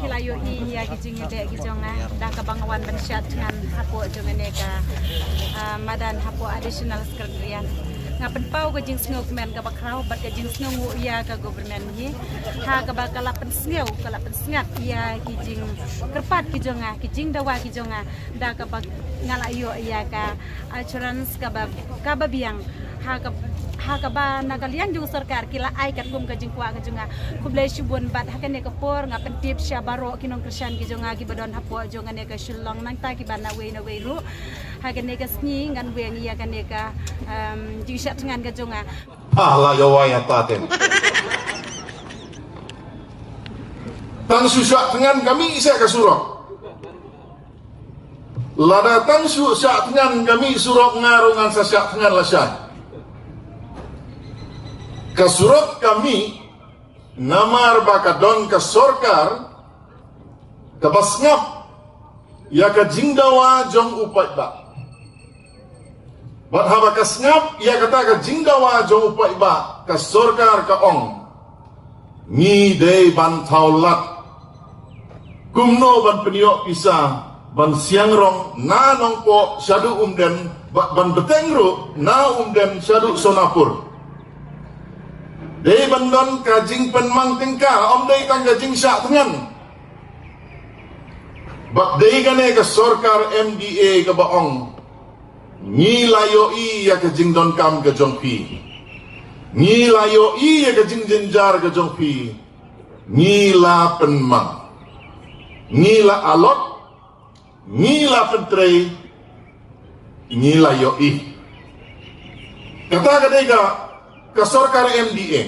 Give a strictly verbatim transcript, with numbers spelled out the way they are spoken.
Ki la ïohi ïa ki jingïadei ki jong nga da kaba nga wan ban shad thngan hapoh jong kane ka, ah, madan hapoh Additional Secretariat. Nga pynpaw ka jingsngewkmen kaba khraw bad ka jingsngewnguh ïa ka government hi ha kaba ka la pynsngew, ka la pynsngat ïa ki jingkyrpad ki jong nga, ki jingdawa ki jong nga da kaba nga la ïoh ïa ka assurance kaba, kaba biang ha ka, ha kaba na ka liang jong sorkar ki la ai katkum ka jingkwah ka jong nga. Khublei shibun bad ha kane ka por nga pyntip sha baroh ki nongkyrshan ki jong nga kiba don hapoh jong kane ka Shillong nangta kiba na wei na wei ruh. Ha kane ka sngi ngan weng ïa kane ka, em, jingshad thngan ka jong nga. Pah la ïa wai ïa ta ten. Tang shu shah thngan ka mih sha ka surok. Lada tang shu shah thngan ka mih surok nga ruh ngan sa shah thngan lashai. Ka surok ka mih namar ba ka don ka sorkar kaba sngap ïa ka jingdawa jong u paidbah. Bad haba ka sngap ïa kata ka jingdawa jong u paidbah, ka sorkar ka ong, ngi dei ban thaw lad kumno ban pynïoh pisa ban siang rong na Nongpoh shaduh Umden, ba-, ban bteng ruh na Umden shaduh Sonapur. Dei ban don ka jingpynmang tyngka, ym dei tang ka jingshah thngan. Bad dei kane ka sorkar M D A kaba ong, ngi la ïohi ïa ka jingdonkam ka jong phi. Ngi la ïohi ïa ka jingjynjar ka jong phi. Ngi la pynmang. Ngi la allot. Ngi la pyntrei. Ngi la ïohi. Kata ka dei ka, ka sorkar M D A.